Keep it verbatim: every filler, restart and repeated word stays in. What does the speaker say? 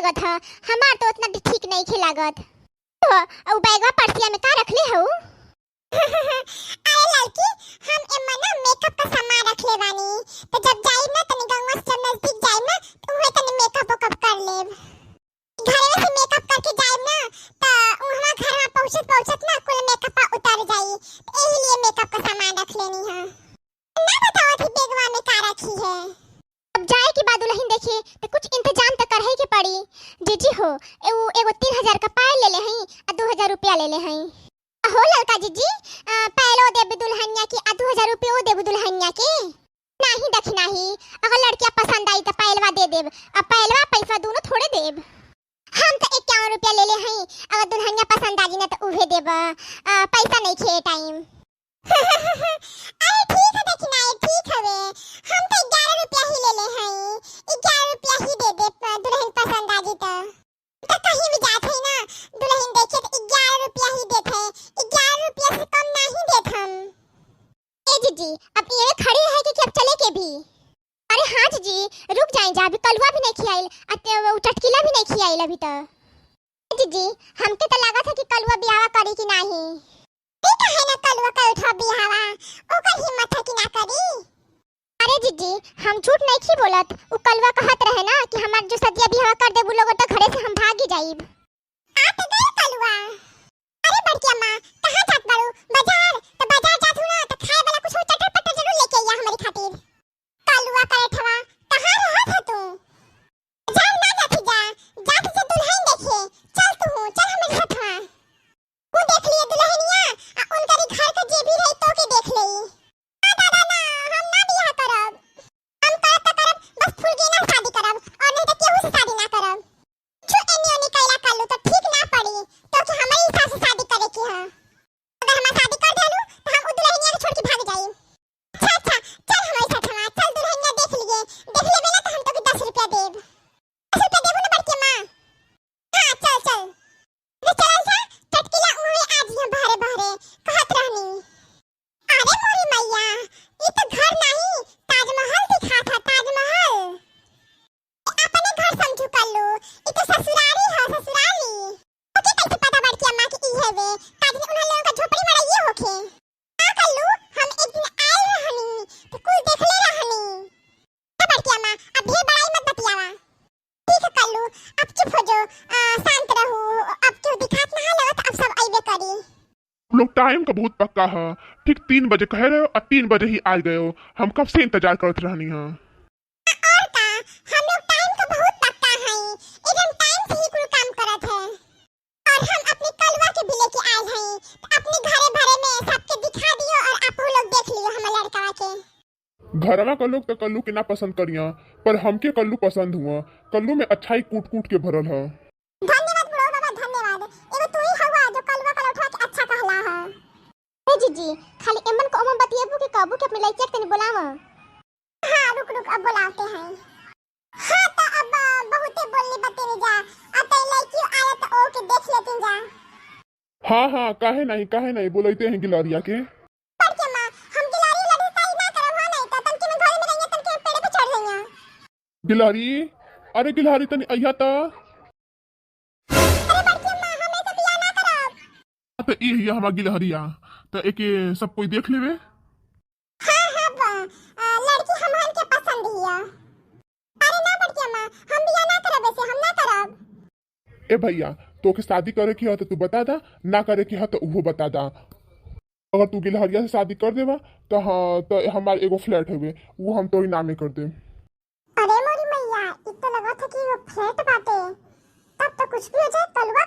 लागत ह, हमार तो उतना भी ठीक नइखे लागत। तो उ बैगवा पर्सिया में का रखले हऊ? अरे लड़की, हम एमा ना मेकअप का सामान रखले बानी, तो जब जाइब ना तनी गंगवा से जब नजदीक जाइब ना, तो उहे तनी मेकअप वेकअप कर लेब। घरवे से मेकअप करके जाइब ना, तो उहवा घर में पहुँचत पहुँचत ना कुल मेकअप उतर जाई, तो एही लिए मेकअप का सामान रख लेनी है। ना बतावत ही बैगवा में का रखी है। अब जाए के बाद दुल्हन देखे तो कुछ इंतजाम तो करहे के पड़ी। जीजी हो, ए-, उ एगो तीन हजार का पायल ले ले हई आ दो हजार रुपया ले ले हई। हो ललका जीजी, आ, पायलो देब दुल्हनिया के आ दो हजार रुपयो देब दुल्हनिया के। नाही दखिनाही, अगर लड़किया पसंद आई तो पायलवा दे देब, आ पायलवा पैसा दोनों थोड़े देब। हम तो इक्यावन रुपया ले ले हई, अगर दुल्हनिया पसंद आ जी ना तो उहे देब, आ, पैसा नइखे टाइम। अरे ठीक है दखिनाही, ठीक हवे, हम तो ग्यारह रुपया ही ले ले हई, ग्यारह रुपया ही दे दे, प-, दुल्हन पसंद आ जी तो। तो कहीं भी जात है ना, दुल्हन देखे तो ग्यारह रुपया ही देत है, ग्यारह रुपया से कम नहीं देत हम। ए जीजी, अब ये खड़ी रहे कि अब चले के भी? अरे हाँ जीजी, रुक जाए जा, अभी कलुआ भी नहीं खियाइल, आ ते-, वो चटकीला भी नहीं खियाइल अभी तो। जीजी, हमके तो लागत है कि कलुआ बियाह करी कि नाही। ई काहे ना कलुआ कर उठा बियाहवा, ओकर हिम्मत है कि ना करी? अरे जीजी, हम झूठ नइखी बोलत, उ कलुआ कहत रहे ना कि हमार जो सदिया बियाहवा कर देबू लोग तो घरे से हम भागी जाइब। आ तो गई कलुआ। अरे बड़की अम्मा, कहाँ जात बारू? बाजार? तो बाजार जात हूँ ना, तो खाए वाला कुछ चटर पटर जरूर लेके आइया हमारी खातिर। कलुआ करे ठवा, कहाँ रहत है तू? जा ना जाती जा, जाती जा दुल्हन देखे। चल तू, चल हमरे साथ में। वो देख लिए दुल्हनिया, आ उनकर घर के जे भी रही तो के देख लेई। ना दादा ना, हम ना बियाह करब। हम करब तो करब, बस फुलगेना से शादी करब, और नहीं तो केहू से शादी ना करब। जो एने ओने कैला कर लू तो ठीक ना पड़ी, तो कि हमारे हिसाब से शादी करे की है। अगर हमार शादी कर देलू, तो हम उ दुल्हनिया के छोड़ के भाग जाई। अच्छा, अच्छा, चल हमारे साथ, हमार, चल दुल्हनिया देख लिए, देख लेबे ना तो हम तो के दस रुपया देब। दस रुपया देबू ना बड़की माँ? हाँ, चल, चल। अरे चल जा, चटकीला उहे आज यहाँ बहरे बहरे कहत रहनी। अरे मोरी मैया, ई तो घर नहीं, ताजमहल दिखा था, ताजमहल। अपने घर समझू कर लो, ई तो ससुरारी है, ससुरारी। ओके, कैसे पता बड़की अम्मा के ई है वे? का जाने उन्हन लोगन का झोपड़ी मड़इये होखे। का कर लू, हम एक दिन आए रहनी, तो कुल देखले रहनी। ए बड़की अम्मा, अब ढेर बड़ाई मत बतियावा। ठीक है कर लू, अब चुप हो जो, आ, शांत रहू, अब क्यों दिखात ना है लगत, अब सब अइबे करी। लोग टाइम का बहुत पक्का है, ठीक तीन बजे कहे रहे हो और तीन बजे ही आ गए हो। हम कब से इंतजार करत रहनी है। और का, हम लोग टाइम का बहुत पक्का हई, एकदम टाइम से ही कुल काम करत है। और हम अपने कलुआ के भी लेके आए हई, तो अपने घरे भरे में सबके दिखा दियो और आप लोग देख लियो हमर लड़का के। घरवा का लोग तो कल्लू के ना पसंद करिया, पर हमके कल्लू पसंद हुआ। कल्लू में अच्छाई कूट कूट के भरल है। धन्यवाद बुढ़ऊ बाबा, धन्यवाद। एगो तू ही हउआ जो कलुआ कलौठवा के अच्छा कहला है। ए जीजी, खाली एमन को ओमन बतियेबू के कहबू कि अपने लइकिया के तनी बोलावा। हाँ, रुक, रुक, अब बोलाते हैं। हाँ, तो अब, अ, बहुते बोलनी बतेनी जा। अब तो लइकी आया तो ओके देख लेती जा। हाँ, हाँ, काहे नहीं, काहे नहीं, बोलते हैं गिलहरिया के। बड़के माँ, हम गिलहरी उलहरी शादी ना करब, हाँ, नहीं तो तनके में घोड़ी में रहिया, तनके में पेड़े पे चढ़ रहिया। गिलहरी, अरे गिलहरी, तनी अइहा त। अरे बड़की अम्मा, हम ऐसे बियाह ना करब। हाँ, तो ई हिया हमार गिलहरिया, तो एके सब कोई देख लेवे। हाँ, हाँ, ब-, अ, लड़की हमहन के पसंद हिया। अरे ना बड़की अम्मा, हम बियाह ना करब ऐसे, हम ना करब। ए भैया, तोके शादी करे के ह तो तू बता दा, ना करे के ह तो उहो बता दा। अगर तू गिलहरिया से शादी कर देबा तो हाँ, तो हमार एगो फ्लैट हवे, वो हम तोरी नामे कर देब। अरे मोरी मैया, इ तो लगत है कि वो फ्लैट बाटे। तब तो कुछ भी हो जाए, कलुआ